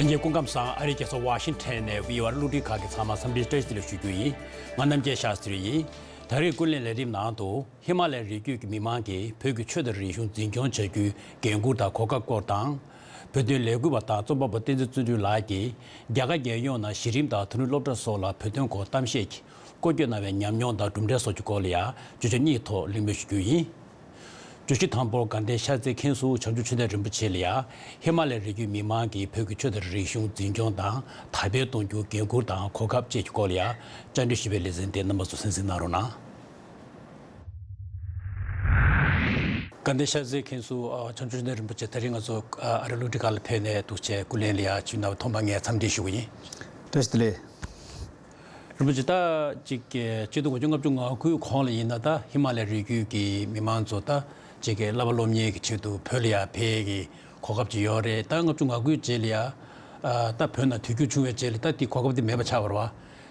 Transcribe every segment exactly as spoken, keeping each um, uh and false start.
ལྷན་རྒྱས་སྐུ་ཁམས་བཟང་། ཨ་རིའི་རྒྱལ་ས་ཝ་ཤིང་ཊོན་ནས་བྷི་ཨོ་ཨེ་གློག་འཕྲིན་ཁང་གི་ཚང་མ་འཚམས་འདྲི་བཀྲ་ཤིས་བདེ་ལེགས་ཞུ་རྒྱུ་ཡིན། ང་རྣམ་རྒྱལ་ཤཱ་སྟྲི་ཡིན། ད་རེས་ཀུན་གླེང་ལས་རིམ་ནང་དུ་ཧི་མ་ལའི་རི་རྒྱུད་ཀྱི་མི་མང་གིས་བོད་ཀྱི་ཆོས་དང་རིག་གཞུང་འཛིན་སྐྱོང་བྱ་རྒྱུའི་འགན་འཁུར་དང་གོ་སྐབས་སྐོར་དང་། བོད་དོན་ལས་འགུལ་བ་དང་རྩོམ་པ་པོ་བསྟན་འཛིན་བརྩོན་འགྲུས་ལགས་ཀྱིས་རྒྱ་གར་རྒྱལ་ཡོངས་ནང་གཞི་རིམ་དང་དོན་གྲུབ་སློབ་གྲྭ་སོགས་ལ་བོད་དོན་སྐོར་གཏམ་བཤད་ཀྱི་སྐོར་སྐྱོད་གནང་བའི་ཉམས་མྱོང་དང་གྲུབ་འབྲས་སོགས་ཀྱི་སྐོར་ལ་ཡང་བརྗོད་བྱ་གཉིས་ཐོག་གླེང་མོལ་ཞུ་རྒྱུ་ཡིན། བརྗོད་གཞི་དང་པོར་དགའ་ལྡན་ཤར་རྩེའི་མཁན་ཟུར་བྱང་ཆུབ་ཆོས་ལྡན་རིན་པོ་ཆེ་ལ་ཡང་ཧི་མ་ལའི་རི་རྒྱུད་མི་མང་གིས་བོད་ཀྱི་ཆོས་དང་རིག་གཞུང་འཛིན་སྐྱོང་དང་དར་སྤེལ་གཏོང་རྒྱུའི་འགན་འཁུར་དང་གོ་སྐབས་བཅས་ཀྱི་སྐོར་ལ་ཡང་བཅར་འདྲི་ཞུས་པའི་ལེ་ཚན་དེ་རྣམ་པ་ཚོ་གསན་གཟིགས་གནང་རོགས་གནང་། དགའ་ལྡན་ཤར་རྩེའི་མཁན་ཟུར་བྱང་ཆུབ་ཆོས་ལྡན་རིན་པོ་ཆེ། ད་རིང་ང་ཚོ་ཨ་རི་གློག་འཕྲིན་ཁང་ལ་ཕེབས་ནས་འདུག་བྱས་སྐུ་ལས་ལ་ཡང་ཅིག་ན་ཐོག་མ་ངས་འཚམས་འདྲི་ཞུ་གི་ཡིན། བཀྲ་ཤིས་བདེ་ལེགས། རིན་པོ་ཆེ། ད་ཅིག་གི་ཆིག་སྟོང་དགུ་བརྒྱ་ལྔ་བཅུ་ང་དགུའི་གོང་ལ་ཡིན་ན་ད་ཧི་མ་ལའི་རི་རྒྱུད་ཀྱི་མི་མང་ཚོ་ད་ཅིག་གི་བསླབ་པ་སློབ་གཉེར་གྱི་ཆེད་དུ་བོད་ལ་ཡང་ཕེབས་ཀྱི་གོ་སྐབས་ཅིག་ཡོད་རེད། ད་ལྔ་བཅུ་ང་དགུའི་རྗེས་ལ་ཡང་ད་བོད་ནང་དུས་འགྱུར་བྱུང་བའི་རྗེས་ལ་ད་དེ་གོ་སྐབས་དེ་མེད་པ་ཆགས་པ་རེད་བ།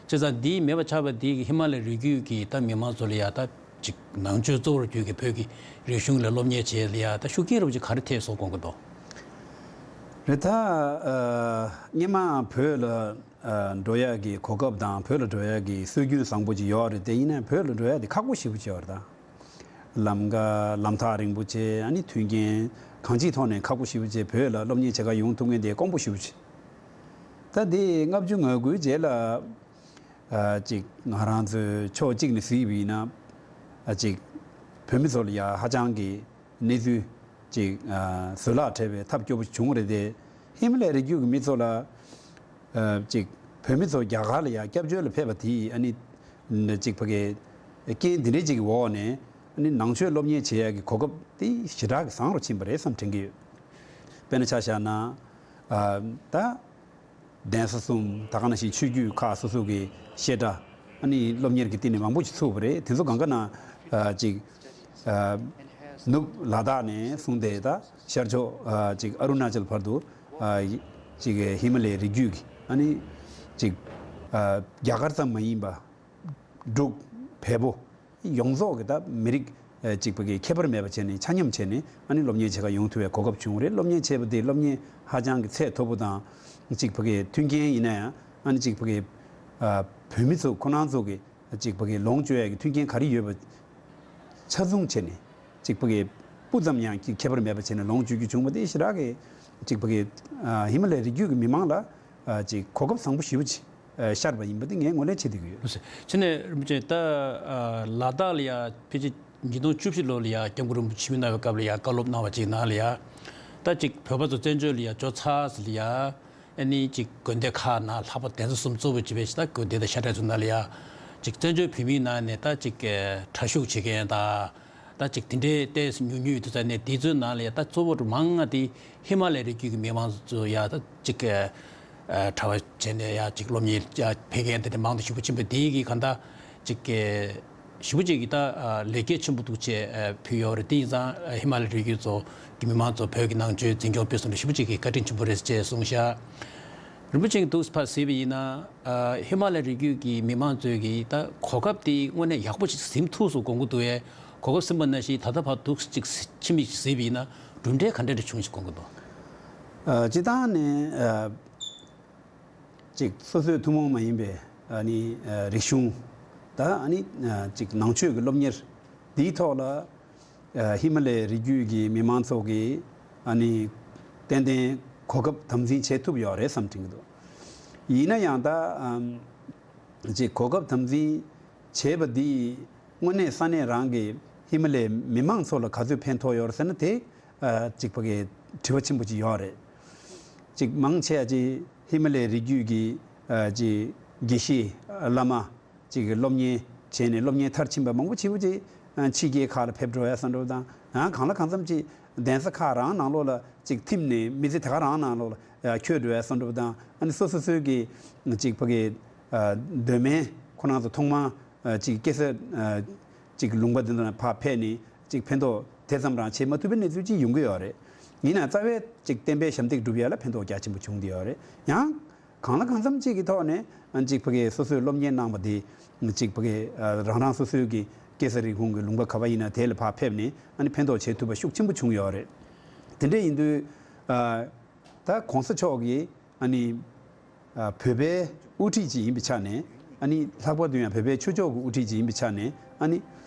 བྱས་ཙང་འདི་མེད་པ་ཆགས་པ་འདི་གི་ཧི་མ་ལའི་རི་རྒྱུད་ཀྱི་ད་མི་མང་ཚོ་ལ་ཡང་ད་ཅིག་ནང་ཆོས་གཙོ་བོར་གྱུར་གྱི་བོད་ཀྱི་རིག་གཞུང་ལ་སློབ་གཉེར་བྱེད་ལ་ཡང་ད་ཤུགས་རྐྱེན་རིན་པོ་ཆེ་ག་རེ་ཐེབས་སོང་དགོངས་ཀྱི་འདུག་རེད། ད་སྔོན་མ་བོད་ལ་འགྲོ་ཡག་གི་གོ་སྐབས་དང་བོད་ལ་འགྲོ་ཡག་གི་སྲོལ་རྒྱུན་བཟང་པོ་ཅིག་ཡོད་རེད། དེ་ཡིན་ན་བོད་ལ་འགྲོ་ཡག་དེ་ཁག་པོ་ཞེ་པོ་ཅིག་ཡོད་རེད། ད་ལམ་ཀ་ལམ་ཐག་རིང་པོ་བྱས། ཨ་ནི་མཐུན་རྐྱེན་གང་ཅིའི་ཐོག་ནས་ཁག་པོ་ཞེ་པོ་བྱས། བོད་ལ་སློབ་གཉེར་བྱེད་གར་ཡོང་ཐུབ་མཁན་དེ་དཀོན་པོ་ཞེ་པོ་ཅིག་ད་དེ་ལྔ་བཅུ་ང་དགུའི་རྗེས་ལ་ཅིག་ང་རང་ཚོའི་ཕྱོགས་གཅིག་ནས་གཟིགས་པ་ཡིན་ན་ཅིག་བོད་མི་ཚོ་ལ་ཡ་ཧ་ཅང་གི་གནས་ཚུལ་ཅིག་བཟོད་གླགས་བྲལ་བའི་ཐབས་སྐྱོ་པོ་བྱུང་རེད་དེ། ཧི་མ་ལའི་རི་རྒྱུད་ཀྱི་མི་ཚོ་ལ་ཅིག་བོད་མི་ཚོ་རྒྱ་གར་ལ་ཡ་སྐྱབས་བཅོལ་ལ་ཕེབས་པ་དེ་ཨ་ནི་ཅིག་ཕ་གི་རྐྱེན་འདི་འདྲའི་ཅིག་གི་འོག་ནས་ཨ་ནི་ནང་ཆོས་སློབ་གཉེར་བྱེད་ཡ་གི་གོ་སྐབས་དེ་ཞེ་དྲག་གི་བཟང་རུ་ཕྱིན་པ་རེད་བསམ་དྲན་གྱི་ཡོད། དཔེར་ན་ཆ་བཞག་ན་ད། གདན་ས་གསུམ། ད་ག་ནང་བཞིན་ཆོས་བརྒྱུད་ཁག་སོ་སོ་གི་བཤད་གྲྭ་ཨ་ནི་སློབ་གཉེར་གྱི་སྟེང་ནས་མང་པོ་ཞིག་ཚུགས་པ་རེད། དེ་ཚོ་གང་ག་ན་ཅིག་ནུབ་ལ་དྭགས་ནས་བཟུང་སྟེ་ད་ཤར་ཕྱོགས་ཅིག་ཨ་རུ་ན་ཅལ་བར་དུ་ཅིག་ཧི་མ་ལའི་རི་རྒྱུད་ཀྱི་ཨ་ནི་ཅིག་རྒྱ་གར་ཙམ་མ་ཡིན་པ། འབྲུག་བལ་པོ་ཡོངས་རྫོགས་ཀྱི་ད་མི་རིགས་ཨ་གཅིག་པ་གི་ཁྱད་པར་མེད་པ་བྱས་ནས་ཆ་མཉམ་བྱས་ནས་ཨ་ནི་སློབ་གཉེར་བྱེད་གར་ཡོང་ཐུབ་པའི་གོ་སྐབས་བྱུང་རེད། སློབ་གཉེར་བྱས་པ་དེ་སློབ་གཉེར་ཧ་ཅང་གི་ཚད་མཐོ་པོ་དང་གཅིག་པ་གི་མཐུན་རྐྱེན་ཡིན་ན་ཡང་ཨ་ནི་གཅིག་པ་གི་ཨ་བོད་མི་ཚོ་ཁོ་རང་ཚོ་གི་གཅིག་པ་གི་ལོངས་སྤྱོད་ཡ་གི་མཐུན་རྐྱེན་ག་རེ་ཡོད་པ་ཆ་ཚང་བྱས་ནས་གཅིག་པ་གི་སྤུ་ཙམ་ཡང་ཁྱད་པར་མེད་པ་བྱས་ནས་ལོངས་སྤྱོད་རྒྱུ་བྱུང་བ་དེ་ཞེ་དྲག་གི་གཅིག་པ་གི་ཨ་ཧི་མ་ལའི་རི་རྒྱུད་ཀྱི་མི་མང་ལ། ཅིག་གོ་སྐབས་བཟང་པོ་ཞེ་པོ་ཅིག་ཤར་བ་ཡིན་པ་དེ་ངས་ངོས་ལེན་བྱེད་བསྡད་ཀྱི་ཡོད། ལགས་སོ། བྱས་ནས་རིན་པོ་ཆེ་ད་ལ་དྭགས་ལ་ཡ་ཕལ་ཆེར་ཉིས་སྟོང་བཅུ་བཞི་ལོ་ལ་ཡ་སྐྱབས་མགོན་རིན་པོ་ཆེ་ཆིབས་བསྒྱུར་གནང་བའི་སྐབས་ལ་ཡ་བཀའ་སློབ་གནང་བ་ཅིག་ནང་ལ་ཡ་ད་ཅིག་བོད་པ་ཚོ་བཙན་བྱོལ་ལ་ཡ་འབྱོར་ཚར་ཟེར་ལ་ཡ་ཨ་ནི་ཅིག་དགོན་སྡེ་ཁག་ནང་ལྷག་པར་གདན་ས་གསུམ་གཙོ་བོ་བྱས་པའི་ད་དགོན་སྡེ་དང་ཤ་ཁྲག་ཚོ་ནང་ལ་ཡ་ཅིག་བཙན་བྱོལ་བོད་མིའི་ནང་ནས་ད་ཅིག་གྲྭ་ཞུགས་བྱེད་མཁན་དང་། ད་ཅིག་དེ་འདྲའི་ཏོག་ཙམ་ཉུང་ཉུང་ཡོད་དུས་ཙང་ནས་དེ་ཚོའི་ནང་ལ་ཡ་ད་གཙོ་བོ་མང་ང་དེ་ཧི་མ་ལའི་རི་རྒྱུད་ཀྱི་མི་མང་ཚོ་ཡ་ད་ཅིག་གྲྭ་པ་བྱས་ནས་ཡ་ཅིག་སློབ་གཉེར་ཡ་ཕེབས་མཁན་དེ་འདྲ་མང་དུ་ཞེ་པོ་ཕྱིན་པ་དེ་གི་གང་ལྟར་ཅིག་ཞེ་པོ་ཅིག་གི་ད་ལེགས་སྐྱེས་ཆེན་པོ་འདུག་ཅེས་ཕུལ་ཡོད་རེད། དེ་ཡིན་ཙང་ཧི་མ་ལའི་རི་རྒྱུད་ཚོ་གི་མི་མང་ཚོ་བོད་ཀྱི་ནང་ཆོས་འཛིན་སྐྱོང་སྤེལ་གསུམ་ལ་ཞེ་པོ་ཅིག་གི་བཀའ་དྲིན་ཆེན་པོ་རེད་ཅེས་གསུངས་ཤག་རིན་པོ་ཆེ་གིས་འདུག་ཕར་གཟིགས་པ་ཡིན་ན། ཧི་མ་ལའི་རི་རྒྱུད་ཀྱི་མི་མང་ཚོས་ཀྱིས་ད་གོ་སྐབས་དེ་དངོས་གནས་ཡག་པོ་ཞིག་ཟིན་ཐུབ་སོང་དགོངས་ཀྱི་འདུག་གས། གོ་སྐབས་ཟིན་པ་ནང་བཞིན་ད་ལྟ་བར་འདུག་ཅིག་ཕྱི་མིག་ཅིག་གཟིགས་པ་ཡིན་ན་གྲུབ་འབྲས་ག་འདྲ་འདྲ་བྱུང་ཞིག་དགོངས་ཀྱི་འདུག་སྤྱིར་བཏང་ནས་ཅིག་སོ་སོའི་ཐུན་མོང་མ་ཡིན་པའི་ཨ་ནི་རིག་གཞུང་ད་ཨ་ནི་ཅིག་ནང་ཆོས་ཀྱི་སློབ་གཉེར་འདིའི་ཐོག་ལ། ཧི་མ་ལའི་རི་རྒྱུད་ཀྱི་མི་མང་ཚོ་གིས་ཨ་ནི་ཏན་ཏན་གོ་སྐབས་དམ་འཛིན་བྱེད་ཐུབ་ཡོད་རེད་བསམ་དྲན་གྱི་འདུག་ཡིན་ན་ཡང་ད་ཅིག་གོ་སྐབས་དམ་འཛིན་བྱས་པ་འདིས་དངོས་གནས་ས་གནས་རང་གི་ཧི་མ་ལའི་མི་མང་ཚོ་ལ་ག་ཚོད་ཕན་ཐོགས་ཡོད་རེད་ཟེར་ན་དེ་ཅིག་ཕ་གི་དྲི་བ་ཆེན་པོ་ཅིག་ཡོད་རེད། ཅིག་མང་ཆེ་བ་ཅིག་ཧི་མ་ལའི་རི་རྒྱུད་ཀྱི་ཅིག་དགེ་བཤེས་བླ་མ། ཅིག་གི་སློབ་གཉེར་བྱས་ནས་སློབ་གཉེར་མཐར་ཕྱིན་པ་མང་པོ་ཆེ་བོ་ཅིག་ཕྱི་རྒྱལ་ཁག་ལ་ཕེབས་འགྲོ་ཡ་བསམ་འགྲོ་དང་། ཡང་གང་ལ་གང་འཚམ་ཅིག་གདན་ས་ཁག་རང་ནང་ལོགས་ལ་ཅིག་ཐིམ་ནས་མི་ཚེ་དེ་ག་རང་ནང་ལོགས་ལ་འཁྱོལ་འགྲོ་ཡ་བསམ་འགྲོ་དང་། ཨ་ནི་སོ་སོ་སོའི་གི་ཅིག་ཕ་གི་གདོད་མའི་ཁོ་རང་ཚོ་ཐོག་མར་ཅིག་སྐྱེས་ས་ཅིག་ལུང་པ་འདི་ནང་ཕར་ཕེབས་ནས་ཅིག་ཕན་ཐོགས་དེ་ཙམ་རང་བྱེད་མ་ཐུབ་པའི་གནས་ཚུལ་ཅིག་ཡོང་གི་ཡོད་རེད། ཡིན་ནའང་རྩ་བའི་ཅིག་བསྟན་པའི་ཞབས་འདེགས་སྒྲུབ་ཡ་ལ་ཕན་ཐོགས་རྒྱ་ཆེན་པོ་བྱུང་བསྡད་ཡོད་རེད། ཡང་། གང་ལ་གང་འཚམ་གཅིག་གི་ཐོག་ནས་གཅིག་ཕ་གིའི་སོ་སོའི་སློབ་གཉེར་གནང་བ་དེ་གཅིག་ཕ་གིའི་རང་རང་སོ་སོའི་གི་སྐྱེས་ས་རིགས་ཁོངས་ཀྱི་ལུང་པ་ག་པར་ཡིན་ན་དེ་ལ་ཕར་ཕེབས་ནས་ཨ་ནི་ཕན་ཐོགས་བྱེད་ཐུབ་པ་ཤུགས་ཆེན་པོ་བྱུང་ཡོད་རེད། དེ་འདྲ་ཡིན་དུས་ད་གོང་ས་མཆོག་གིས་ ཨ་ནི་ཨ་བོད་པའི་དབུ་ཁྲིད་ཅིག་ཡིན་པའི་ཆ་ནས། ཨ་ནི་ལྷག་པར་དུ་ཡང་བོད་པའི་ཆོས་ཕྱོགས་ཀྱི་དབུ་ཁྲིད་ཅིག་ཡིན་པའི་ཆ་ནས། ཨ་ནི་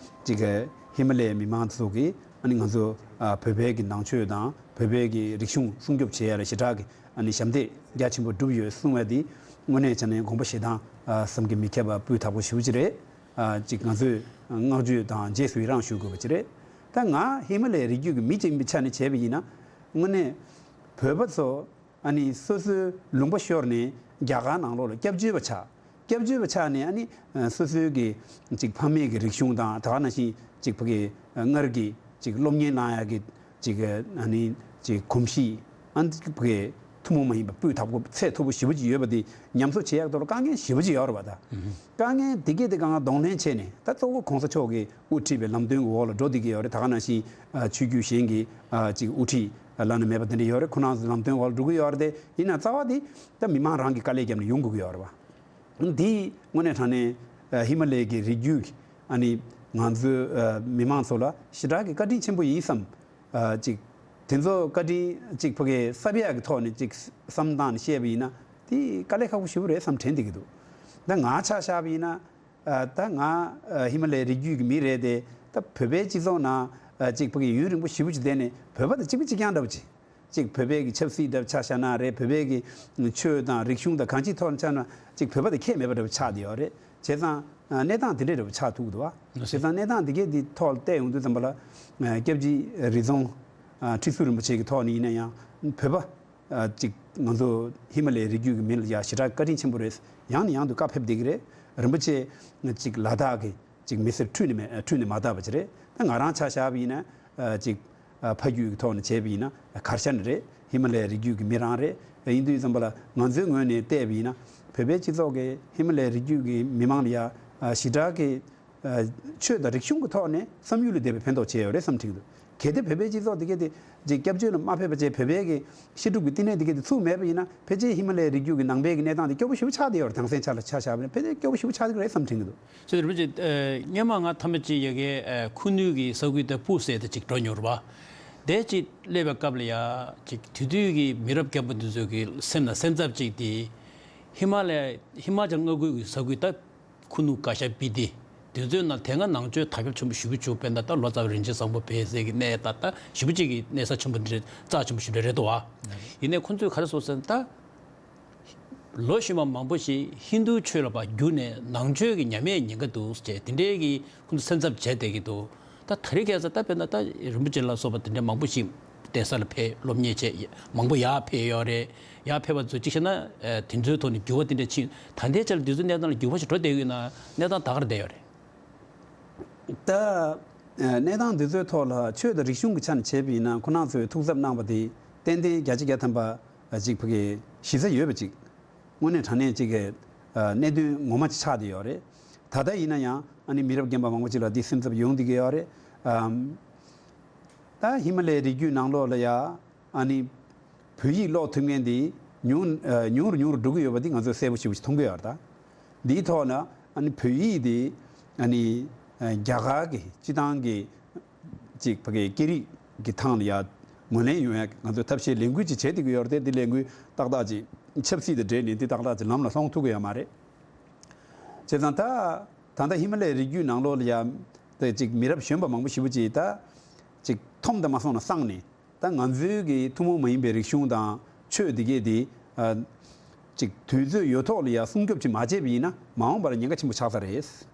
ཅིག་ཧི་མ་ལའི་མི་མང་ཚོ་གིས་ཨ་ནི་ང་ཚོ་ཨ་བོད་པའི་གི་ནང་ཆོས་དང་བོད་པའི་གི་རིག་གཞུང་སྲུང་སྐྱོབ་བྱེད་ཡ་ལ་ཞེ་དྲག་གི་ཨ་ནི་ཞབས་འདེགས་རྒྱ་ཆེན་པོ་བསྒྲུབས་ཡོད་གསུང་བ་འདི་དངོས་གནས་བྱས་ན་དགོངས་པ་བཞེས་སྟངས་ཨ་བསམ་གྱིས་མི་ཁྱབ་པ་སྤུས་དག་པོ་ཞེ་པོ་ཅིག་རེད། ཨ་ཅིག་ང་ཚོས་བསྔགས་བརྗོད་དང་རྗེས་སུ་ཡི་རང་ཞུ་དགོས་པ་ཅིག་རེད། ད་ང་ཧི་མ་ལའི་རི་རྒྱུད་ཀྱི་མི་གཅིག་ཡིན་པའི་ཆ་ནས་བྱས་པ་ཡིན་ན། དངོས་གནས་བོད་པ་ཚོ་ཨ་ནི་སོ་སོའི་ལུང་པ་ཤོར་ནས་རྒྱ་གར་ནང་ལོགས་ལ་སྐྱབས་བཅོལ་བ་ཆགས། སྐྱབས་བཅོལ་བ་ཆགས་ནས་ཨ་ནི་སོ་སོའི་གི་ཅིག་ཕ་མེས་ཀྱི་རིག་གཞུང་དང་། ད་ག་ནང་བཞིན་ཅིག་ཕ་གི་སྔར་གྱི་ཅིག་སློབ་གཉེར་གནང་ཡག་གི་ཅིག་ཨ་ནི་ཅིག་གོམས་གཤིས། ཨ་ནི་ཅིག་ཕ་གི་ཐུན་མོང་མ་ཡིན་པ་སྤུས་དག་པོ་ཚད་མཐོ་པོ་ཞེ་པོ་ཅིག་ཡོད་པ་དེ་ཉམས་གསོ་བྱེད་ཡག་ཐོག་ལ་དཀའ་ངལ་ཞེ་པོ་ཅིག་ཡོད་རེད་པ། ད་དཀའ་ངལ་དེ་གས་དེ་གང་གདོང་ལེན་བྱས་ནས། ད་གཙོ་བོ་གོང་ས་མཆོག་གིས་དབུ་ཁྲིད་པའི་ལམ་སྟོན་གྱི་འོག་ལ་འགྲོ་བསྡད་ཀྱི་ཡོད་རེད། ད་ག་ནང་བཞིན་ཨ་ཆོས་བརྒྱུད་གཞན་གྱི་ཨ་ཅིག་དབུ་ཁྲིད་བླ་ན་མེད་པ་དེ་འདྲ་ཡོད་རེད། ཁོ་རང་ཚོའི་ལམ་སྟོན་འོག་ལ་འགྲོ་གི་ཡོད་རེད། དེ་ཡིན་ན་རྩ་བ་དེ་ད་མི་མང་རང་གིས་དཀའ་ལས་བརྒྱབ་ནས་ཡོང་དགོས་ཀྱི་ཡོད་རེད་པ། འདི་དངོས་གནས་དྲང་གནས་ཨ་ཧི་མ་ལའི་གི་རི་རྒྱུད་ཀྱི་ཨ་ནི་ང་ཚོའི་ཨ་མི་མང་ཚོ་ལ་ཞེ་དྲག་གི་བཀའ་དྲིན་ཆེན་པོ་ཡིན་བསམ། ཨ་ཅིག་དེ་ཚོ་བཀའ་དྲིན་ཅིག་ཕ་གི་གསབ་ཡག་གི་ཐོག་ནས་ཅིག་བསམ་སྟངས་ནས་བཤད་པ་ཡིན་ན། དེ་དཀའ་ལས་ཁག་པོ་ཞེ་པོ་རེད་བསམ་དྲན་བསྡད་ཀྱི་འདུག་ད་ང་ཆ་བཞག་པ་ཡིན་ན། ཨ་ད་ང་ཨ་ཧི་མ་ལའི་རི་རྒྱུད་ཀྱི་མི་རེད་དེ། ད་བོད་པའི་སྤྱི་ཚོགས་ནང་ཨ་ཅིག་ཕ་གི་ཡུན་རིང་པོ་ཞེ་པོ་ཅིག་བསྡད་ནས་བོད་པ་དང་གཅིག་པ་གཅིག་རྐྱང་འདྲ་པོ་ཅིག་ཅིག་བོད་པའི་གི་ཆབ་སྲིད་འདྲ་པོ་ཆ་བཞག་ན་རེད། བོད་པའི་གི་ཆོས་དང་རིག་གཞུང་དང་གང་ཅིའི་ཐོག་ནས་ཆ་ན་ཅིག་བོད་པ་དང་ཁྱད་མེད་པ་འདྲ་པོ་ཆགས་བསྡད་ཡོད་རེད། བྱས་ཙང་ཨ་གནས་སྟངས་དེ་འདྲའི་འདྲ་པོ་ཆགས་ཐུབ་ཀྱི་འདུག་བ། བྱས་ཙང་གནས་སྟངས་དེ་གས་དེ་ཐོག་ལ་བལྟས་ཡོང་དུས་ཙམ་པ་ལ། ཨ་སྐྱབས་རྗེ་རི་རྫོང་ཨ་ཁྲི་ཟུར་རིན་པོ་ཆེ་གི་ཐོག་ནས་ཡིན་ན་ཡང་། བོད་པ་ཨ་ཅིག་ང་ཚོ་ཧི་མ་ལའི་རི་རྒྱུད་ཀྱི་མི་ལ་ཡ་ཞེ་དྲག་བཀའ་དྲིན་ཆེན་པོ་རེད། ཡང་ནས་ཡང་དུ་བཀའ་ཕེབས་བསྡད་ཀྱི་རེད། རིན་པོ་ཆེ་ཅིག་ལ་དྭགས་ཀྱི་ཅིག་མི་སེར་ཁྲུས་ནས་མེད། ཁྲུས་ནས་མ་དག་པ་ཅིག་རེད། ད་ང་རང་ཆ་བཞག་པ་ཡིན་ན་ཨ་ཅིག་ཨ་ཕ་རྒྱུད་ཀྱི་ཐོག་ནས་བྱས་པ་ཡིན་ན་གར་ཤན་རེད། ཧི་མ་ལའི་རི་རྒྱུད་ཀྱི་མི་རང་རེད། ཡིན་དུས་ཙམ་པ་ལ་ང་ཚོའི་ངོས་ནས་བལྟས་པ་ཡིན་ན། བོད་པའི་སྤྱི་ཚོགས་ཀྱིས་ཧི་མ་ལའི་རི་རྒྱུད་ཀྱི་མི་མང་ལ་ཡ་ཨ་ཞེ་དྲག་གི་ཨ་ཆོས་དང་རིག་གཞུང་གི་ཐོག་ནས་བསམ་ཡུལ་ལས་འདས་པའི་ཕན་ཐོགས་བྱས་ཡོད་རེད་བསམ་དྲན་གྱི་འདུག་གལ་ཏེ་བོད་པའི་སྤྱི་ཚོགས་དེ་གས་དེ་ཅིག་སྐྱབས་བཅོལ་ལ་མ་ཕེབས་པ་བྱས། བོད་པའི་གི་བཤད་སྒྲུབ་ཀྱི་བསྟི་གནས་དེ་གས་དེ་ཚུགས་མེད་པ་ཡིན་ན། ཕལ་ཆེར་ཧི་མ་ལའི་རི་རྒྱུད་ཀྱི་ནང་པའི་གི་གནས་སྟངས་དེ་སྐྱོ་པོ་ཞེ་པོ་ཆགས་བསྡད་ཡོད་རེད། དེང་སང་ཆ་ལ་ཆ་བཞག་པ་ཡིན་ན་ཕལ་ཆེར་སྐྱོ་པོ་ཞེ་པོ་ཆགས་བསྡད་ཀྱི་རེད་བསམ་དྲན་གྱི་འདུག་ཟེར་རིན་པོ་ཆེ། ཨ་སྔོན་མ་ང་ཐ་མ་ཅིག་ཡ་གི་ཨ་ཁུ་ནུ་གི་ས་ཁུལ་དེ་སྤུ་ཟེར་དེ་ཅིག་འགྲོ་མྱོང་རེད་པ། དེ་ཅིག་སླེབས་པའི་སྐབས་ལ་ཡ་ཅིག་དེ་དུས་ཀྱི་མི་རབས་རྒན་པ་འདི་ཚོ་གི་སེམས་ན་སེམས་འཚབ་ཅིག་དེ། ཧི་མ་ལ་ཡ་ཧི་མ་ཅལ་མངའ་ཁུལ་གྱི་ས་ཁུལ་ད་ཁུ་ནུ་གྷ་ཤ་སྤི་ཏི་དེ་ཚོའི་ནང་དེ་སྔ་ནང་ཆོས་དར་ཁྱབ་ཆེན་པོ་ཞེ་པོ་བྱུང་། དཔེར་ན་ད་ལོ་ཙཱ་བ་རིན་ཆེན་བཟང་པོ་ཕེབས་སའི་གི་གནས། ད་ད་ཞེ་པོ་ཅིག་གི་གནས་ས་ཆེན་པོ་འདི་རེད། རྩ་ཆེན་པོ་ཞེ་པོ་རེད་འདུག་བ། ཡིན་ནའི་ཁོ་ཚོས་ག་རེ་བཟོ་ཟེར་ན། ད་ལོ་ཤུལ་མ་མང་པོ་ཞིག་ཧིན་རྡུ་ཆོས་ལ་ཕར་བསྒྱུར་ནས་ནང་ཆོས་ཀྱི་ཉམས་ཡས་ཉེན་ཁ་འདུག་ཅེས་དེ་འདྲའི་གི་ཁོ་ཚོ་སེམས་འཚབ་བྱས་བསྡད་ཀྱི་འདུག་ད་ད་རེས་ཁ་སང་ད་དཔེར་ན་ད་རིན་པོ་ཆེ་ལ་སོགས་པ་དེ་འདྲ་མང་པོ་ཞིག་གདན་ས་ལ་ཕེབས། སློབ་གཉེར་བྱས། མང་པོ་ཡར་ཕེབས་ཡོད་རེད། ཡར་ཕེབས་པ་ཚོ་གཅིག་བྱས་ན་ཨ་དེ་ཚོའི་ཐོག་ནས་འགྱུར་བ་དེ་འདྲ་ཕྱིན། ད་ལྟའི་ཆར་དེ་ཚོའི་གནས་སྟངས་ལ་འགྱུར་བ་ཞིག་འགྲོ་བསྡད་ཡོད་ན། གནས་སྟངས་ད་ག་རེ་བསྡད་ཡོད་རེད། ད་ཨ་གནས་སྟངས་དེ་ཚོའི་ཐོག་ལ་ཆོས་དང་རིག་གཞུང་གི་ཆ་ནས་བྱས་པ་ཡིན་ན། ཁོ་རང་ཚོས་ཐུགས་འཚབ་གནང་བ་དེ་ཏན་ཏན་བརྒྱ་ཆ་བརྒྱ་ཐམ་པ་ཅིག་ཕ་གི་གཞི་རྩ་ཡོད་པ་ཅིག་དངོས་གནས་དྲང་གནས་ཅིག་གི་ཨ་གནད་དོན་ངོ་མ་ཅིག་ཆགས་བསྡད་ཡོད་རེད། ད་ལྟ་ཡིན་ན་ཡང་ཨ་ནི་མི་རབས་རྒན་པ་མང་པོ་ཅིག་ལ་འདི་སེམས་འཚབ་ཡོང་བསྡད་ཀྱི་ཡོད་རེད། ཨམ། ད་ཧི་མ་ལའི་རི་རྒྱུད་ནང་ལོགས་ལ་ཡ་ཨ་ནི་བོད་ཡིག་ཀློག་ཐུབ་མཁན་འདི་ཉུང་ཨ་ཉུང་རུ་ཉུང་རུ་འགྲོ་གི་ཡོད་པ་འདི་ང་ཚོས་གསལ་པོ་ཞེ་པོ་ཞིག་མཐོང་གི་ཡོད་རེད། ད་འདིའི་ཐོག་ན་ཨ་ནི་བོད་ཡིག་འདི་ཨ་ནི་ཨ་རྒྱ་གར་གྱི་སྤྱི་བཏང་གི་ཅིག་ཕ་གི་སྐད་རིགས་ཀྱི་ཐང་ལ་ཡ་ངོས་ལེན་ཡོང་ཡ་ང་ཚོས་ཐབས་ཤེས་ལས་འགུལ་ཅིག་བྱེད་བསྡད་ཀྱི་ཡོད་རེད་དེ། འདི་ལས་འགུལ་ཏག་ཏག་ཅིག་ཆབ་སྲིད་དང་འབྲེལ་ནས་འདི་ཏག་ཏག་ཅིག་ལམ་ལ་ལྷོང་ཐུབ་ཀྱི་ཡོད་མ་རེད། བྱས་ཙང་ད་ད་ལྟ་ཧི་མ་ལའི་རི་རྒྱུད་ནང་ལོགས་ལ་ཡ་ད་ཅིག་མི་རབས་གཞོན་པ་མང་པོ་ཞེ་པོ་ཅིག་ད་ཅིག་འཐོམ་དང་མ་སོང་ན་སངས་ནས། ད་ང་ཚོའི་གི་ཐུན་མོང་མ་ཡིན་པའི་རིག་གཞུང་དང་ཆོས་འདི་གས་དེ་ཨ་ཅིག་དུས་ཚོད་ཡོད་ཐོག་ལ་ཡ་སྲུང་སྐྱོབ་ཅིག་མ་བྱས་པ་ཡིན་ན། མ་འོངས་པར་ཉེན་ཁ་ཆེན་པོ་ཆགས་ས་རེད།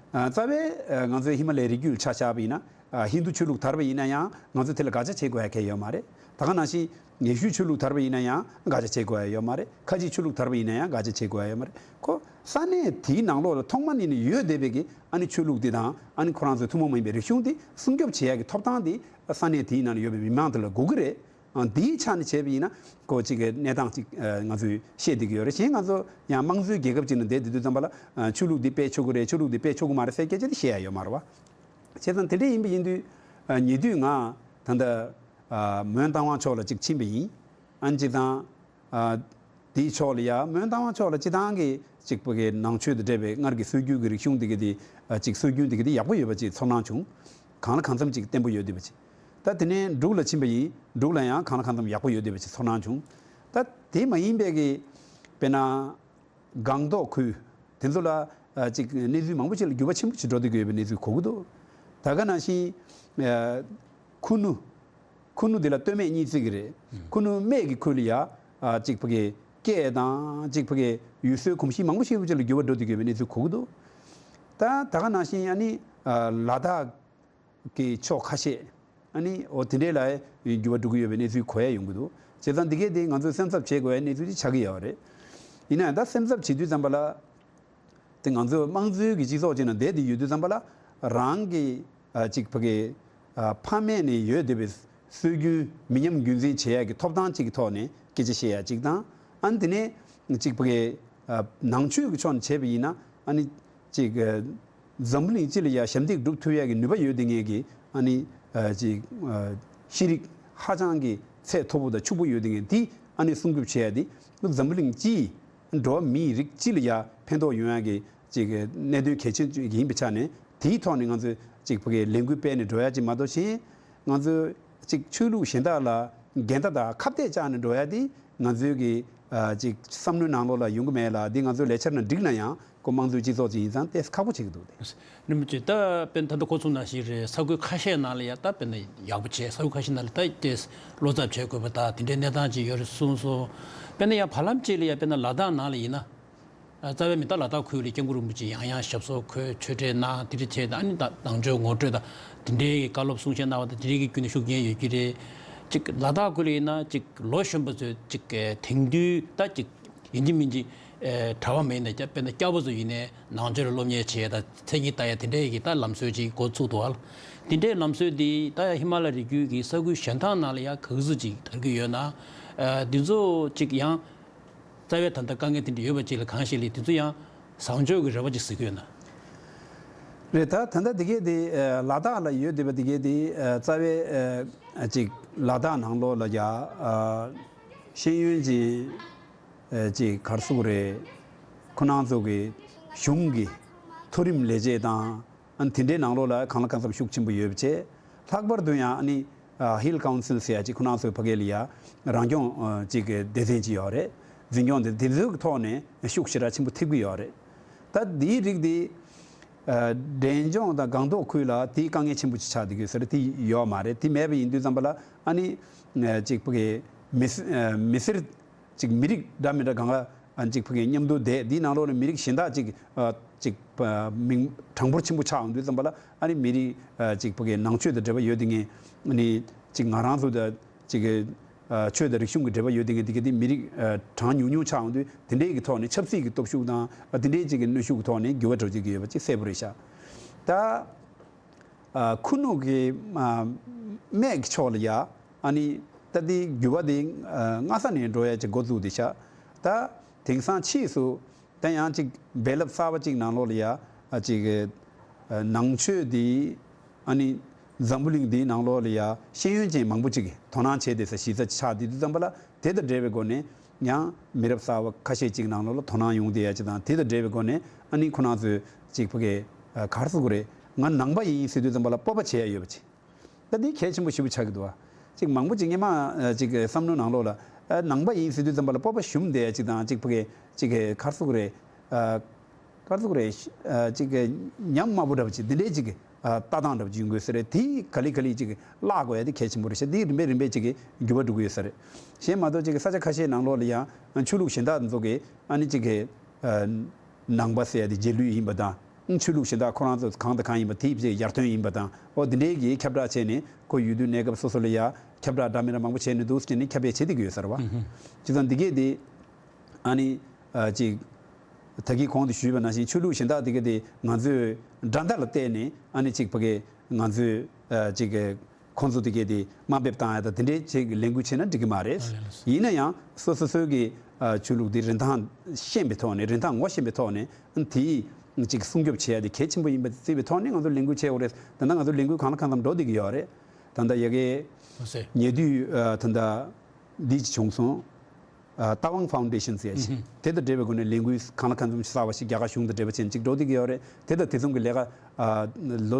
ཨ་རྩ་བའི་ཨ་ང་ཚོའི་ཧི་མ་ལའི་རི་རྒྱུད་ལ་ཆ་བཞག་པ་ཡིན་ན། ཨ་ཧིན་རྡུ་ཆོས་ལུགས་དར་བ་ཡིན་ན་ཡང་ང་ཚོས་དེ་ལ་དགག་བྱ་བྱེད་དགོས་ཡ་གང་ཡང་ཡོད་མ་རེད། ད་ག་ནང་བཞིན་ཡེ་ཤུའི་ཆོས་ལུགས་དར་བ་ཡིན་ན་ཡང་དགག་བྱ་བྱེད་དགོས་ཡ་ཡོད་མ་རེད། ཁ་ཆེའི་ཆོས་ལུགས་དར་བ་ཡིན་ན་ཡང་དགག་བྱ་བྱེད་དགོས་ཡ་ཡོད་མ་རེད། ཁོ་ས་གནས་དེའི་ནང་ལོགས་ལ་ཐོག་མ་ནས་ནས་ཡོད་བསྡད་པའི་གི་ཨ་ནི་ཆོས་ལུགས་འདི་དང་། ཨ་ནི་ཁོ་རང་ཚོའི་ཐུན་མོང་མ་ཡིན་པའི་རིག་གཞུང་འདི་སྲུང་སྐྱོབ་བྱེད་ཡ་གི་ཐོབ་ཐང་འདི་ས་གནས་དེའི་ནང་ལ་ཡོད་པའི་མི་མང་དེ་ལ་དགོས་ཀྱི་རེད། ཨ་འདིའི་ཆ་ནས་བྱས་པ་ཡིན་ན་ཁོ་གཅིག་གི་གནས་སྟངས་གཅིག་ཨ་ང་ཚོས་བཤད་བསྡད་ཀྱི་ཡོད་རེད། གཞན་ང་ཚོ་ཡང་དམངས་གཙོའི་རྒྱལ་ཁབ་ཅིག་ནང་བསྡད་བསྡད་དུས་ཙམ་པ་ལ། ཨ་ཆོས་ལུགས་འདི་སྤེལ་ཆོག་གི་རེད། ཆོས་ལུགས་འདི་སྤེལ་ཆོག་གི་མ་རེད་ཟེར་སྐད་ཆ་དེ་བཤད་ཡ་ཡོད་མ་རེད་བ། བྱས་ཙང་དེ་འདྲ་ཡིན་པ་ཡིན་དུས། ཨ་ཉེ་དུས་ང་ད་ལྟ་ཨ་མོན་རྟ་དབང་ཕྱོགས་ལ་གཅིག་ཕྱིན་པ་ཡིན། ཨ་ནི་སྤྱིར་བཏང་ཨ་དེའི་ཕྱོགས་ལ་ཡ་མོན་རྟ་དབང་ཕྱོགས་ལ་སྤྱིར་བཏང་གི་གཅིག་པ་གི་ནང་ཆོས་དང་འབྲེལ་བའི་སྔར་གྱི་སྲོལ་རྒྱུན་གྱི་རིག་གཞུང་དེ་གི་དེ་ཨ་གཅིག་སྲོལ་རྒྱུན་དེ་གི་དེ་ཡག་པོ་ཡོད་པ་ཅིག་ཚོར་སྣང་བྱུང་། གང་ལ་གང་འཚམ་ཅིག་བརྟན་པོ་ཡོད་བསྡད་པ་ཅིག་ད་དེ་ནས་འབྲུག་ལ་ཕྱིན་པ་ཡིན། འབྲུག་ལ་ཡང་གང་ལ་གང་འཚམ་ཡག་པོ་ཡོད་བསྡད་པ་ཅིག་ཚོར་སྣང་བྱུང་། ད་དེ་མ་ཡིན་པའི་གི་དཔེར་ན་སྒང་ཏོག་ཁུལ་དེ་ཚོ་ལ་ཨ་ཅིག་གནས་ཚུལ་མང་པོ་ཞིག་ལ་འགྱུར་བ་ཆེན་པོ་ཞིག་འགྲོ་བསྡད་ཀྱི་ཡོད་པའི་གནས་ཚུལ་གོ་གི་འདུག་ད་ག་ནང་བཞིན་ཨ་ཁུ་ནུ། ཁུ་ནུ་དེ་ལ་སྟོད་སྨད་གཉིས་བརྩི་གི་རེད། ཁུ་ནུ་སྨད་ཀྱི་ཁུལ་ལ་ཡ་ཨ་ཅིག་ཕ་གི་སྐད་དང་ཅིག་ཕ་གི་ཡུལ་སྲོལ་གོམས་གཤིས་མང་པོ་ཞིག་ལ་འགྱུར་བ་འགྲོ་བསྡད་ཀྱི་ཡོད་པའི་གནས་ཚུལ་གོ་གི་འདུག་ད་ད་ག་ནང་བཞིན་ཨ་ནི་ཨ་ལ་དྭགས་གི་ཕྱོགས་ཁ་ཤས་ཨ་ནི་འོ་དེ་འདྲས་ལ་འགྱུར་བ་འགྲོ་གི་ཡོད་པའི་གནས་ཚུལ་གོ་ཡ་ཡོང་གི་འདུག་བྱས་ཙང་འདི་གས་དེ་ང་ཚོས་སེམས་འཚབ་བྱེད་དགོས་ཡ་གནས་ཚུལ་ཅིག་ཆགས་ཀྱི་ཡོད་རེད། ཡིན་ན་ཡང་ད་སེམས་འཚབ་བྱེད་དུས་ཙམ་པ་ལ། དེ་ང་ཚོའི་དམངས་གཙོའི་གི་སྤྱི་ཚོགས་ཅིག་ནང་བསྡད་དེ་ཡོད་དུས་ཙམ་པ་ལ་རང་གི་ཨ་ཅིག་ཕ་གི་ཨ་ཕ་མེས་ནས་ཡོད་བསྡད་པའི་སྲོལ་རྒྱུན་མི་ཉམས་རྒྱུན་འཛིན་བྱེད་ཡ་གི་ཐོབ་ཐང་ཅིག་གི་ཐོག་ནས་སྐད་ཆ་བཤད་ཡ་ཅིག་དང་། ཨ་ནི་དེ་ནས་ཅིག་ཕ་གི་ཨ་ནང་ཆོས་ཀྱི་ཕྱོགས་ནས་བྱས་པ་ཡིན་ན་ཨ་ནི་ཅིག་ཨ་འཛམ་བུ་གླིང་སྤྱི་ལ་ཡ་ཞབས་འདེགས་སྒྲུབ་ཐུབ་ཡ་གི་ནུས་པ་ཡོད་བསྡད་མཁན་གི་ཨ་ནི་ཨ་ཅིག་ཨ་ཤེས་རིག་ཧ་ཅང་གི་ཚད་མཐོ་པོ་དང་ཕྱུག་པོ་ཡོད་བསྡད་མཁན་དེ་ཨ་ནི་སྲུང་སྐྱོབ་བྱེད་ཡ་དེ་འཛམ་བུ་གླིང་སྤྱིའི་འགྲོ་བ་མིའི་རིགས་སྤྱི་ལ་ཡ་ཕན་ཐོགས་ཡོང་ཡ་གི་ཅིག་གནད་དོན་གལ་ཆེན་ཅིག་ཡིན་པའི་ཆ་ནས་དེའི་ཐོག་ནས་ང་ཚོས་ཅིག་ཕ་གི་ལས་འགུལ་སྤེལ་ནས་འགྲོ་ཡ་ཅིག་མ་གཏོགས་ཕྱིན་ང་ཚོས་ཅིག་ཆོས་ལུགས་གཞན་དག་ལ་འགལ་ཟླ་དང་ཁ་གཏད་བཅག་ནས་འགྲོ་ཡ་དེ་ང་ཚོའི་གི་ཨ་ཅིག་བསམ་བློའི་ནང་ལོགས་ལ་ཡོང་གི་མེད་ལ། འདི་ང་ཚོའི་ལས་འཆར་ནང་འགྲིག་ན་ཡང་ཁོ་དམངས་གཙོའི་སྤྱི་ཚོགས་ཅིག་ཡིན་ཙང་ཏོག་ཙམ་ཁག་པོ་ཆགས་ཀྱི་འདུག་སྟེ། རིན་པོ་ཆེ། ད་དཔེར་ན་ད་ལྟ་གོ་མཚོན་ནང་བཞིན་རེད། ས་ཁུལ་ཁ་ཤས་ནང་ལ་ཡ་ད་དཔེར་ན་ཡག་པོ་བྱས། ས་ཁུལ་ཁ་ཤས་ནང་ལ་ད་ཏོག་ཙམ་བློ་འཚབ་བྱེད་དགོས་པ་ད་དེ་འདྲའི་གནས་སྟངས་ཅིག་ཡོད་རེད་གསུངས་སོང་། དཔེར་ན་ཡང་བར་ལམ་གཅིག་ལ་ཡ་དཔེར་ན་ལ་དྭགས་ནང་ལ་ཡིན་ན། རྩ་བའི་མི་ད་ལ་དྭགས་ཁུལ་ལ་སྐྱབས་མགོན་རིན་པོ་ཆེ་ཡང་ཡང་ཞབས་སོར་འཁོད་ཆོས་འབྲེལ་གནང་། དེ་འདྲ་བྱས་ད་ཨ་ནི་ད་ནང་ཆོས་ངོ་སྤྲོད་ད་དེ་འདྲའི་བཀའ་སློབ་གསུང་བཤད་གནང་བ་ད་དེ་འདྲའི་གི་བརྒྱུད་ནས་ཤུགས་རྐྱེན་ཡོད་ཀྱི་རེད། ཅིག་ལ་དྭགས་ཁུལ་ལ་ཡིན་ན་ཅིག་ལོ་གཞོན་པ་ཚོས་ཅིག་དེང་དུས་ད་ཅིག་ཡིན་གཅིག་མིན་གཅིག་ཨེ་གྲྭ་པ་མ་ཡིན་ན་སྐྱ་དཔེར་ན་སྐྱ་བོ་ཚོ་ཡིན་ནའི་ནང་ཆོས་ལ་སློབ་གཉེར་བྱེད་ཡ་ད་མཚན་ཉིད་ལྟ་ཡ་དེ་འདྲའི་གི་ད་ལམ་སྲོལ་ཅིག་འགོ་ཚུགས་འདུག་ཨ། དེ་འདྲའི་ལམ་སྲོལ་འདི་ད་ཡ་ཧི་མ་ལ་རི་རྒྱུད་ཀྱི་ས་ཁུལ་གཞན་དག་ནང་ལ་ཡ་ག་ཚོད་ཅིག་དར་གྱི་ཡོད་ན། ཨ་འདི་ཚོ་ཅིག་ཡང་རྩ་བའི་ད་ལྟ་དཀའ་ངལ་དེ་འདྲ་ཡོད་པ་ཅིག་ལ་གང་ཞིག་ལ་དེ་ཚོ་ཡང་བཟང་ཕྱོགས་ཀྱི་རེ་བ་ཅིག་གཟིགས་ཀྱི་ཡོད་ན། རེད། ད་ད་ལྟ་འདི་གས་དེ་ཨ་ལ་དྭགས་ལ་ཡོད་བསྡད་པ་འདི་གས་དེ་ཨ་རྩ་བའི་ཨ་ཅིག་ལ་དྭགས་ནང་ལོགས་ལ་ཡ་ཨ་ཤེས་ཡོན་ཅན་ཨ་ཅིག་ག་རེ་ཟེར་དགོས་རེད། ཁོ་རང་ཚོ་གི་གཞུང་གི་མཐོ་རིམ་ལས་བྱེད་དང་། ཨ་ནི་དེ་འདྲའི་ནང་ལོགས་ལ་གང་ལ་གང་འཚམ་ཤུགས་ཆེན་པོ་ཡོད་པ་བྱས། ལྷག་པར་དུ་ཡང་ཨ་ནི་ཨ་Hill Council ཟེར་ཡ་ཅིག་ཁོ་རང་ཚོའི་ཕ་གི་ལ་ཡ་རང་སྐྱོང་ཨ་ཅིག་གི་སྡེ་ཚན་ཅིག་ཡོད་རེད། འཛིན་སྐྱོང་སྡེ་དེ་ཚོའི་ཐོག་ནས་ཤུགས་ཞེ་དྲག་ཆེན་པོ་ཐེབས་ཀྱི་ཡོད་རེད། ད་དེའི་རིགས་དེ་ཨ་འབྲས་ལྗོངས་དང་སྒང་ཏོག་ཁུལ་ལ་དེའི་དཀའ་ངལ་ཆེན་པོ་ཅིག་ཆགས་བསྡད་ཀྱི་ཡོད་ཟེར། དེ་ཡོད་མ་རེད། དེ་མེད་པ་ཡིན་དུས་ཙམ་པ་ལ་ཨ་ནི་ཨ་ཅིག་ཕ་གི་མི་སེར་ཨ་མི་སེར་ཅིག་མི་རིགས་འདྲ་མི་འདྲ་གང་ག་ཨ་ཅིག་ཕ་གི་མཉམ་དུ་བསྡད། འདིའི་ནང་ལོགས་ནས་མི་རིགས་གཞན་དག་ཅིག་ཨ་ཅིག་ཨ་མིང་གྲངས་འབོར་ཆེན་པོ་ཆགས་ཡོང་དུས་ཙམ་པ་ལ་ཨ་ནི་མི་རིགས་ཨ་ཅིག་ཕ་གི་ནང་ཆོས་དང་འབྲེལ་བ་ཡོད་དེ་ངས་ཨ་ནི་ཅིག་ང་རང་ཚོ་དང་ཅིག་ཨ་ཆོས་དང་རིག་གཞུང་གི་འབྲེལ་བ་ཡོད་དེ་ངས་དེ་ག་དེ་མི་རིགས་ཨ་གྲངས་ཉུང་ཉུང་ཆགས་ཡོང་དུས་དེ་འདྲའི་གི་ཐོག་ནས་ཆབ་སྲིད་ཀྱི་སྟོབས་ཤུགས་དང་ཨ་དེ་འདྲའི་ཅིག་གི་གནོན་ཤུགས་ཀྱི་ཐོག་ནས་འགྱུར་བ་འགྲོ་བྱེད་ཀྱི་ཡོད་པ་ཅིག་གསལ་པོ་རེད་ཤག་ད། ཨ་ཁུ་ནུ་གི་ཨ་སྨད་ཀྱི་ཕྱོགས་ལ་ཡ་ཨ་ནི་ད་དེ་འགྱུར་བ་དེ་ཨ་སྔ་ས་ནས་འགྲོ་ཡ་ཅིག་འགོ་བཙུགས་བསྡད་ཤག་ད་དེང་སང་ཕྱིས་སུ་ད་ཡང་ཅིག་སྦས་ལབ་གསར་པ་ཅིག་ནང་ལོགས་ལ་ཡ་ཨ་ཅིག་ཨ་ནང་ཆོས་དེ་ཨ་ནི་འཛམ་བུ་གླིང་འདིའི་ནང་ལོགས་ལ་ཡ་ཤེས་ཡོན་ཅན་མང་པོ་ཅིག་གིས་དོ་སྣང་བྱས་བསྡད་ས་གཞི་རྩ་ཆགས་བསྡད་དུས་ཙམ་པ་ལ། དེ་དང་འབྲེལ་བའི་སྒོ་ནས་ཡང་མི་རབས་གསར་པ་ཁ་ཤས་ཅིག་ནང་ལོགས་ལ་དོ་སྣང་ཡོང་བསྡད་ཡ་ཅིག་དང་། དེ་དང་འབྲེལ་བའི་སྒོ་ནས་ཨ་ནི་ཁོ་རང་ཚོས་ཅིག་ཕ་གི་ཨ་ག་རེ་ཟེར་དགོས་རེད། ང་ནང་པ་ཡིན་ཟེར་དུས་ཙམ་པ་ལ་སྤོབས་པ་བྱེད་ཡ་ཡོད་པ་ཅིག་ད་འདི་གལ་ཆེན་པོ་ཞེ་པོ་ཆགས་ཀྱི་འདུག་བ། ཅིག་མང་པོ་ཅིག་སྔོན་མ་ཨ་ཅིག་བསམ་བློ་ནང་ལོགས་ལ་ཨ་ནང་པ་ཡིན་ཟེར་དུས་ཙམ་པ་ལ་སྤོབས་པ་ཞུམ་བསྡད་ཡ་ཅིག་དང་། ཅིག་ཕ་གི་ཅིག་ག་རེ་ཟེར་དགོས་རེད། ཨ་ག་རེ་ཟེར་དགོས་རེད། ཨ་ཅིག་ཉམས་དམའ་པོ་འདྲ་པོ་ཅིག་འདི་འདྲའི་ཅིག་ཨ་ལྟ་སྟངས་འདྲ་པོ་ཅིག་ཡོང་དགོས་ས་རེད། དེ་ག་ལེ་ག་ལེ་ཅིག་བརླག་དགོས་ཡ་དེ་གལ་ཆེན་པོ་རེད་ཤག་དེ་རིམ་པས་རིམ་པས་ཅིག་གི་འགྱུར་བ་འགྲོ་གི་ཡོད་ས་རེད། གཞན་མ་གཏོགས་ཅིག་གི་ས་ཆ་ཁ་ཤས་ནང་ལོགས་ལ་ཡང་ཆོས་ལུགས་གཞན་དག་ཚོ་གི་ཨ་ནི་ཅིག་གི་ཨ་ནང་པ་ཟེར་ཡ་དེ་རྗེས་ལུས་ཡིན་པ་དང་། ཆོས་ལུགས་གཞན་དག་ཁོ་རང་ཚོ་གང་དང་གང་ཡིན་པ་དེ་ཅིག་ཡར་ཐོན་ཡིན་པ་དང་། འོ་དེ་འདྲའི་གི་ཁྱབ་བསྒྲགས་བྱས་ནས་ཁོ་ཡུལ་དུས་གནས་སྐབས་སོ་སོ་ལ་ཡ་ཁྱབ་བསྒྲགས་འདྲ་མི་འདྲ་མང་པོ་བྱས་ནས་འདུག་ཟེར་ནས་ཁྱབ་སྤེལ་བྱེད་བསྡད་ཀྱི་ཡོད་ས་རེད་བ། ཨུ་ཧུ། བྱས་ཙང་འདི་གས་དེ་ཨ་ནི་ཨ་ཅིག་ད་གིན་གོང་དུ་ཞུས་པ་ནང་བཞིན་ཆོས་ལུགས་གཞན་དག་དེ་ག་དེ་ང་ཚོས་འགྲན་ཟླ་ལ་བལྟས་ནས་ཨ་ནི་ཅིག་ཕ་གི་ང་ཚོས་ཨ་ཅིག་ཁོང་ཚོ་དེ་ག་དེ་དམའ་འབེབས་བཏང་ཡ་དང་དེ་འདྲའི་ཅིག་ལས་འགུལ་བྱས་ན་འགྲིག་གི་མ་རེད། ཨ་ལས་ལགས་སོ། ཡིན་ན་ཡང་སོ་སོ་སོའི་གི་ཨ་ཆོས་ལུགས་དེ་རིན་ཐང་ཤེས་པའི་ཐོག་ནས་རིན་ཐང་ངོ་ཤེས་པའི་ཐོག་ནས་དེའི་ཅིག་སྲུང་སྐྱོབ་བྱེད་ཡ་དེ་གལ་ཆེན་པོ་ཡིན་པ་བརྩིས་པའི་ཐོག་ནས་ང་ཚོ་ལས་འགུལ་བྱེད་དགོས་རེད། ད་ལྟ་ང་ཚོ་ལས་འགུལ་གང་ལ་གང་འཚམ་འགྲོ་བསྡད་ཀྱི་ཡོད་རེད། ད་ལྟ་ཡ་གི་ལགས་སོ། ཉེ་དུས་ཨ་ད་ལྟ་འདི་ཅིག་བྱུང་སོང་། ཨ་ཏཱ་ཝང་ཕའུན་ཌེ་ཤན་ཟེར་ཡ་ཞིག་དེ་དང་འབྲེལ་བའི་སྒོ་ནས་ལས་འགུལ་གང་ལ་གང་འཚམ་གསར་བ་ཞིག་རྒྱ་གར་གཞུང་དང་འབྲེལ་བ་བྱས་ནས་ཅིག་འགྲོ་བསྡད་ཀྱི་ཡོད་རེད། དེ་དང་དེ་མཚུངས་ཀྱི་ལས་ཀ་ཨ་ལོ་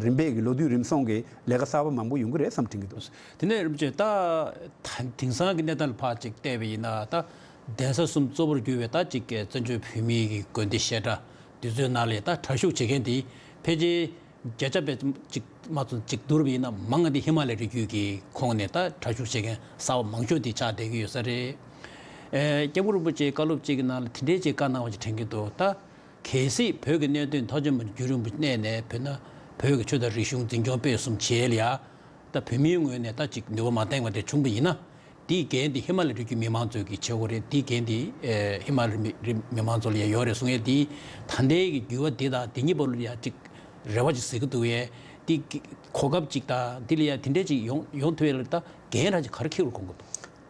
རིམ་པས་ཀྱི་ལོ་དུས་རིམ་སོང་གི་ལས་ཀ་གསར་པ་མང་པོ་ཡོང་གི་རེད་བསམ་དྲན་གྱི་འདུག་དེ་ནས་རིན་པོ་ཆེ་ད་ད་དེང་སང་གི་གནས་སྟངས་ལ་ཕར་ཅིག་བལྟས་པ་ཡིན་ན་ད་གདན་ས་གསུམ་གཙོ་བོར་གྱུར་བའི་ད་ཅིག་བཙན་བྱོལ་བོད་མིའི་གི་དགོན་སྡེ་བཤད་གྲྭ་འདི་ཚོའི་ནང་ལ་ད་གྲྭ་ཞུགས་བྱེད་མཁན་དེ་ཕལ་ཆེར་བརྒྱ་ཆ་བརྒྱད་ཅིག་མ་ཚོ་ཅིག་བསྡུར་བ་ཡིན་ན་མང་བ་དེ་ཧི་མ་ལ་ཡའི་རི་རྒྱུད་ཀྱི་ཁོངས་ནས་ད་གྲྭ་ཞུགས་བྱེད་མཁན་གསར་པ་མང་ཤོས་དེ་ཆགས་བསྡད་ཀྱི་ཡོད་ས་རེད། ཨེ་སྐྱབས་མགོན་རིན་པོ་ཆེའི་བཀའ་སློབ་ཅིག་གི་ནང་ལ་དེ་འདྲའི་ཅིག་བཀའ་གནང་བ་ཅིག་དྲན་གྱི་འདུག་ད་གལ་སྲིད་བོད་ཀྱི་གནད་དོན་མཐའ་དོན་མ་རྒྱུན་རིང་པོ་གནས་ནས་བོད་ན་བོད་ཀྱི་ཆོས་དང་རིག་གཞུང་འཛིན་སྐྱོང་སྤེལ་གསུམ་བྱེད་ལ་ཡ་ད་བོད་མིའི་ངོས་ནས་ད་ཅིག་ནུས་པ་མ་བཏང་བ་དེ་བྱུང་བ་ཡིན་ན། དེའི་འགན་དེ་ཧི་མ་ལ་ཡའི་རི་རྒྱུད་མི་མང་ཚོ་གི་བྱེད་དགོས་རེད། དེའི་འགན་དེ་ཨེ་ཧི་མ་ལ་ཡའི་མི་མི་མང་ཚོ་ལ་ཡང་ཡོད་རེད་གསུང་ཡས་དེ་ད་ལྟའི་གི་འགྱུར་བ་འདི་དང་འདི་གཉིས་བར་ལ་ཡང་ཅིག་རེ་བ་ཅིག་གཟིགས་ཀྱི་འདུག་ཡས་དེ་གི་གོ་སྐབས་ཅིག་དང་འདི་ལ་ཡང་དེ་འདྲས་ཅིག་ཡོང་ཡོང་ཐུབ་ཡས་ལ་ད་འགན་རང་ཅིག་ག་རེ་འཁྱེར་དགོས་དགོངས་ཀྱི་འདུག་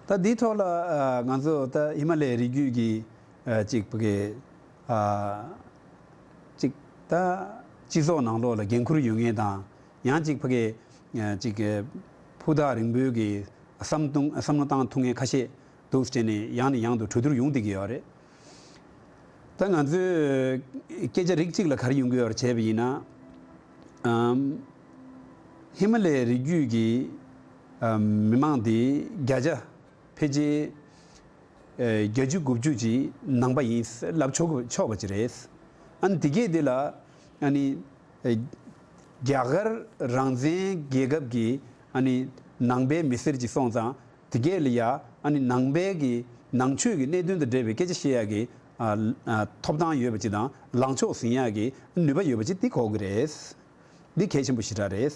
ད་འདིའི་ཐོག་ལ་ཨ་ང་ཚོ་ད་ཧི་མ་ལ་ཡའི་རི་རྒྱུད་ཀྱི་ཨ་ཅིག་ཕ་གི་ཨ་ཅིག་ད་སྤྱི་ཚོགས་ནང་ལོགས་ལ་འགན་ཁུར་ཡོད་མཁན་དང་ཡང་ཅིག་ཕ་གི་ཨ་ཅིག་ཕུ་ཐག་རིང་པོའི་གི་བསམ་བཏང་བསམ་བློ་བཏང་ཐུབ་མཁན་ཁ་ཤས་འདུག་ཟེར་ནས་ཡང་ནས་ཡང་དུ་གྲོས་བསྡུར་ཡོང་བསྡད་ཀྱི་ཡོད་རེད། ད་ང་ཚོས་སྐད་ཆ་རིགས་གཅིག་ལ་ག་རེ་ཡོང་གི་ཡོད་རེད་བྱས་པ་ཡིན་ན། ཨམ། ཧི་མ་ལ་ཡའི་རི་རྒྱུད་ཀྱི་ཨམ་མི་མང་དེ་བརྒྱ་ཆ་ཕལ་ཆེར་ཨེ་བརྒྱད་ཅུ་དགུ་བཅུ་ཅིག་ནང་པ་ཡིན་ལབ་ཆོག་ཆོག་པ་ཅིག་རེད། ཨ་ནི་དེ་གས་དེ་ལ་ཨ་ནི་ཨེ་རྒྱ་གར་རང་བཙན་རྒྱལ་ཁབ་ཀྱི་ཨ་ནི་ནང་པའི་མི་སེར་ཅིག་སོང་ཙང་། དེ་གས་ལ་ཡ་ཨ་ནི་ནང་པའི་གི་ནང་ཆོས་ཀྱི་གནད་དོན་དང་འབྲེལ་བའི་སྐད་ཆ་བཤད་ཡ་གི་ཨ་ཨ་ཐོབ་ཐང་ཡོད་པ་ཅིག་དང་ལངས་ཕྱོགས་ཟིན་ཡ་གི་ནུས་པ་ཡོད་པ་ཅིག་དེ་གོ་གི་རེད། འདི་གལ་ཆེན་པོ་ཞེ་དྲག་རེད།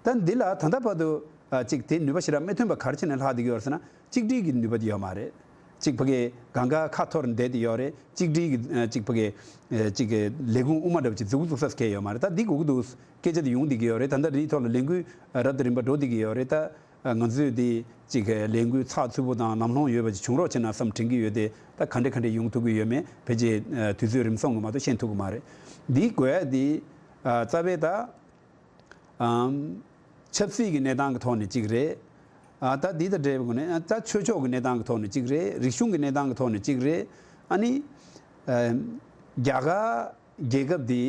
ད་འདི་ལ་ད་ལྟ་བར་དུ་ཨ་ཅིག་དེ་ནུས་པ་ཞེ་དྲག་མི་ཐོན་པ་ག་རེ་བྱས་ནས་ལྷག་བསྡད་ཀྱི་ཡོད་རེད་ཟེར་ན་གཅིག་སྒྲིལ་གྱི་ནུས་པ་དེ་ཡོད་མ་རེད། གཅིག་ཕ་གི་གང་ག་ཁ་འཐོར་བསྡད་དེ་ཡོད་རེད། གཅིག་སྒྲིལ་གྱི་ཨ་ཅིག་ཕ་གི་ཨ་ཅིག་གི་ལས་ཁུངས་དབུ་མ་འདྲ་པོ་ཅིག་འཛུགས་འཛུགས་ས་གལ་ཡོད་མ་རེད། ད་འདི་དགོས་ཀྱི་འདུག་སྐད་ཆ་དེ་ཡོང་བསྡད་ཀྱི་ཡོད་རེད། ད་ལྟ་འདིའི་ཐོག་ལ་ལས་འགུལ་རབ་དང་རིམ་པ་འགྲོ་བསྡད་ཀྱི་ཡོད་རེད། ད་ང་ཚོས་དེ་ཅིག་ལས་འགུལ་ཚགས་ཚུད་པོ་དང་ལམ་ལྷོང་ཡོད་པ་ཅིག་བྱུང་རོགས་བྱེད་ན་བསམ་དྲན་གྱི་ཡོད་དེ། ད་ག་འདྲ་ག་འདྲ་ཡོང་ཐུབ་ཀྱི་ཡོད་མེད་ཕལ་ཆེར་དུས་ཚོད་རིམ་སོང་གི་མ་གཏོགས་ཤེས་ཐུབ་ཀྱི་མ་རེད། འདི་དགོས་ཡ་འདི་རྩ་བའི་ད་ཨམ་ཆབ་སྲིད་ཀྱི་གནས་སྟངས་ཀྱི་ཐོག་ནས་གཅིག་རེད། ཨ་ད་འདི་དང་འབྲེལ་བའི་སྒོ་ནས་ཨ་ད་ཆོས་ཕྱོགས་ཀྱི་གནས་སྟངས་ཀྱི་ཐོག་ནས་གཅིག་རེད། རིག་གཞུང་གི་གནས་སྟངས་ཀྱི་ཐོག་ནས་གཅིག་རེད། ཨ་ནི་ཨམ་རྒྱ་གར་རྒྱལ་ཁབ་འདི་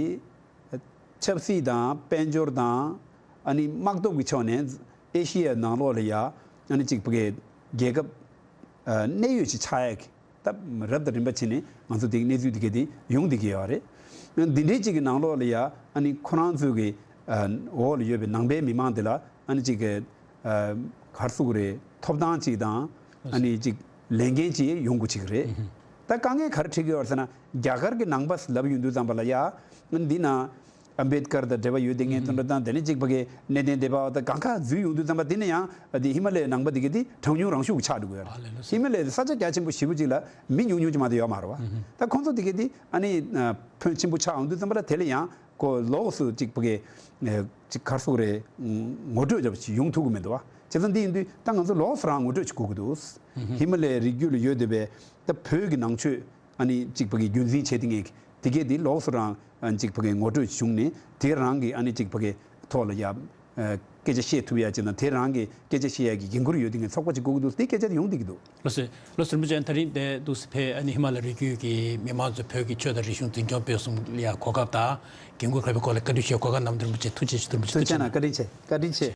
ཆབ་སྲིད་དང་དཔལ་འབྱོར་དང་ཨ་ནི་དམག་སྟོབས་ཀྱི་ཕྱོགས་ནས་ཨེ་ཤི་ཡའི་ནང་ལོགས་ལ་ཡ་ཨ་ནི་གཅིག་ཕ་གི་རྒྱལ་ཁབ་ཨ་གནད་ཡོད་ཅིག་ཆགས་ཡ་གི་ད་རབ་དང་རིམ་པ་བྱས་ནས་ང་ཚོ་དེ་གནས་ཚུལ་དེ་ག་དེ་ཡོང་བསྡད་ཀྱི་ཡོད་རེད། འདི་འདྲའི་གཅིག་གི་ནང་ལོགས་ལ་ཡ་ཨ་ནི་ཁོ་རང་ཚོའི་གི་ཨ་འོག་ལ་ཡོད་པའི་ནང་པའི་མི་མང་དེ་ལ་ཨ་ནི་གཅིག་གི་ཨ་ག་རེ་ཟེར་དགོས་རེད། ཐོབ་ཐང་གཅིག་དང་ཨ་ནི་གཅིག་ལས་འགན་གཅིག་ཡོང་དགོས་གཅིག་རེད། ད་དཀའ་ངལ་ག་རེ་འཕྲད་ཀྱི་ཡོད་རེད་ཟེར་ན་རྒྱ་གར་གྱི་ནང་པ་ལབ་ཡོང་དུས་ཙམ་པ་ལ་ཡ་འདི་ན་ཨམ་བེད་ཀར་དང་འབྲེལ་བ་ཡོད་དེ་ངས་དོན་དུ་དང་དེ་ནས་གཅིག་ཕ་གི་གནས་བརྟན་སྡེ་པ་དང་གང་ག་འཛུལ་ཡོང་དུས་ཙམ་པ་དེ་ནས་ཡང་འདི་ཧི་མ་ལ་ཡའི་ནང་པ་དེ་ག་དེ་གྲངས་ཉུང་རང་ཤུགས་ཆགས་འགྲོ་གི་ཡོད་རེད། ཧི་མ་ལ་ཡ་ས་ཆ་རྒྱ་ཆེན་པོ་ཞེ་པོ་ཅིག་ལ་མི་ཉུང་ཉུང་ཅིག་མ་གཏོགས་ཡོད་མ་རེད་བ། ད་ཁོང་ཚོ་དེ་ག་དེ་ཨ་ནི་ཕོན་ཆེན་པོ་ཆགས་ཡོང་དུས་ཙམ་པ་ལ་དེ་ལ་ཡང་ཁོ་ལོགས་སུ་གཅིག་ཕ་གི་ཅིག་ག་རེ་ཟེར་དགོས་རེད། ངོ་སྤྲོད་རྒྱབ་ཅིག་ཡོང་ཐུབ་ཀྱི་མི་འདུག་བ། བྱས་ཙང་འདི་ཡིན་དུས་ད་ང་ཚོ་ལོགས་སུ་རང་ངོ་སྤྲོད་ཅིག་དགོས་ཀྱི་འདུག་ཧི་མ་ལ་ཡའི་རི་རྒྱུད་ལ་ཡོད་བསྡད་པའི་ད་བོད་ཀྱི་ནང་ཆོས་ཨ་ནི་གཅིག་ཕ་གི་རྒྱུན་འཛིན་བྱེད་དེ་ངེས་དེ་གས་དེ་ལོགས་སུ་རང་ཨ་གཅིག་ཕ་གི་ངོ་སྤྲོད་བྱུང་ནས་དེ་རང་གི་ཨ་ནི་གཅིག་ཕ་གི་ཐོག་ལ་ཡ་ཨ་སྐད་ཆ་བཤད་ཐུབ་ཡ་བྱས་ན་དེ་རང་གི་སྐད་ཆ་བཤད་ཡ་གི་འགན་ཁུར་ཡོད་དེ་ངེས་ཚོགས་པ་ཅིག་དགོས་ཀྱི་འདུག་དེ་སྐད་ཆ་དེ་ཡོང་བསྡད་ཀྱི་འདུག་ལགས་སོ། ལགས་སོ། རིན་པོ་ཆེ་ད་རིང་དེ་འདུག་སེ་ཕེབས་ཨ་ནི་ཧི་མ་ལ་ཡའི་རི་རྒྱུད་ཀྱི་མི་མང་ཚོས་བོད་ཀྱི་ཆོས་དང་རིག་གཞུང་འཛིན་སྐྱོང་སྤེལ་གསུམ་ལ་ཡ་གོ་སྐབས་དང་འགན་ཁུར་འཁྱེར་བའི་སྐོར་ལ་བཀའ་འདྲི་ཞུས་གོ་སྐབས་གནང་བར་རིན་པོ་ཆེ་ཐུགས་རྗེ་ཆེ། རིན་པོ་ཆེ་ཐུགས་རྗེ་ཆེ་གནང་། བཀའ་དྲིན་ཆེ། བཀའ་དྲིན་ཆེ།